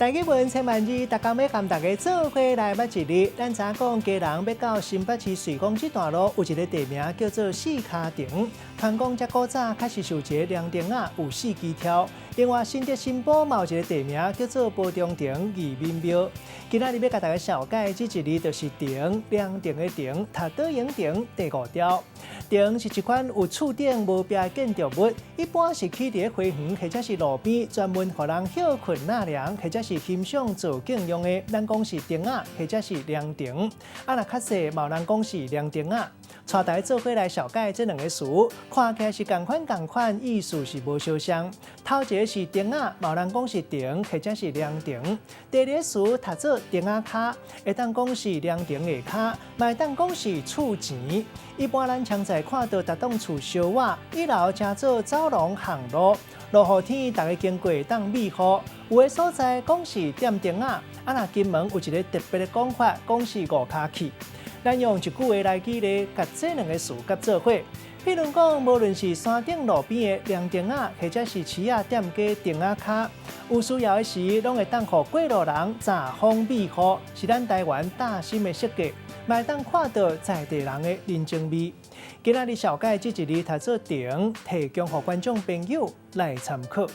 台語文千萬字，逐工欲共大家做伙來捌一字。咱知影講，基隆欲到新北市瑞光這段路有一个地名叫做四跤亭。傳講遮古早確實是有一个涼亭仔，有四支柱。另外，新竹新埔嘛有一个地名叫做埔中亭義民廟。今仔日欲共大家紹介這一字，就是亭，涼亭的亭，讀倒影亭第五條。亭是一款有厝頂無壁的建築物，一般是起佇咧花園或者是路邊，專門予人歇睏納涼，或者是欣賞造景用的。咱講是亭仔，或者是涼亭。啊，若較細，嘛有人講是涼亭仔。帶大家做伙來紹介這兩个詞，看起來是仝款仝款，意思是無相像。頭一个是亭仔，嘛有人講是亭，或者是涼亭。第二个詞讀做亭仔跤，會當講是涼亭下跤，嘛會當講是厝錢。一般咱常在看到逐棟厝燒瓦，一樓稱做走廊巷路，落雨天逐家經過會當避雨。有的所在講是點燈仔，啊若金門有一个特別的講法，講是五跤去。咱用一句話來舉例，共這兩个詞結做伙。譬如講，無論是山頂路邊的涼亭仔，或者是市仔店家亭仔跤，有需要的時，攏會當予過路人遮風避雨，是咱台灣貼心的設計，嘛會當看到在地人的人情味。今仔日紹介這一字讀做亭，提供予觀眾朋友來參考。